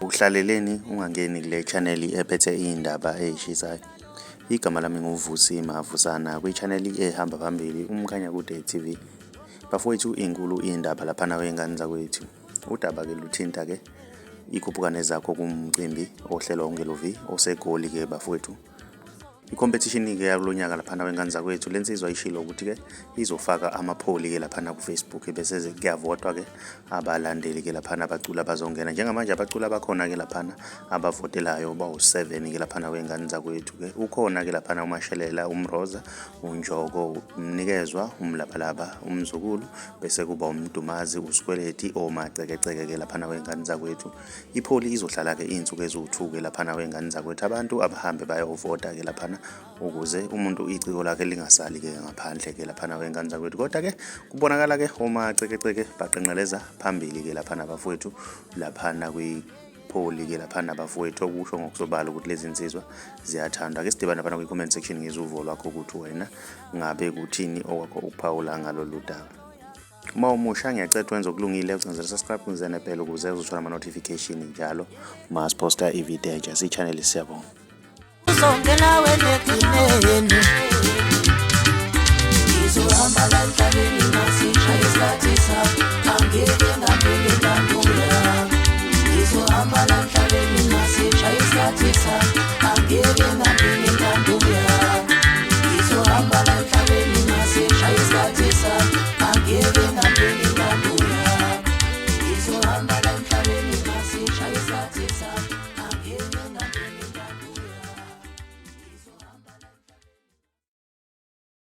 Uhlaleleni ungangeni kule channel ephethe iy'ndaba ey'shisayo? Igama lami nguVusi Mavusana kwi-channel ehamba phambili uMkhanyakude TV. Bafowethu, inkulu iy'ndaba laphana kwey'ngane zakwethu. Udaba-ke luthinta-ke ikhuphuka nezakho kumcimbi ohlelwa uNgelovi oseGoli-ke bafowethu. I-competition-ke yakulo nyaka laphana wengane zakwethu, le nsizwa ishilo ukuthi-ke izofaka ama-poll-ke laphana ku-Facebook, bese kuyavotwa-ke abalandeli-ke laphana, abaculi abazongena. Njengamanje abaculi abakhona-ke laphana abavotelayo bawu-7-ke laphana wey'ngane zakwethu-ke. Ukhona-ke laphana uMashelela, uMroza, uNjoko, uMnikezwa, uMlabalaba, uMzukulu, bese kuba uMdumazi, uSkweleti, oMacekeceke-ke laphana wey'ngane zakwethu. I-poll izohlala-ke iy'nsuku eziwu-2-ke laphana wey'ngane zakwethu. Abantu abahambe bayovota-ke laphana ukuze umuntu iciko lakhe lingasali-ke ngaphandle-ke laphana wey'ngane zakwethu. Kodwa-ke kubonakala-ke oMacekeceke baqenqeleza phambili-ke laphana bafowethu, laphana kwi-poll-ke laphana bafowethu, okusho ngokusobala ukuthi lezi nsizwa ziyathandwa. Ake sidibane laphana kwi-comment section, ngizwe uvo lwakho ukuthi wena ngabe kuthini okwakho ukuphawula ngalolu daba. Uma umusha, ngiyacela wenze okulungile, ucindezela subscribe kunze ne-bell ukuze uzothola ama-notification njalo uma siposta ividiyo entsha. Si-channel, siyabonga. Uzongena wena ekugcineni. Ngizohamba la emhlabeni, masishaye isikhathi.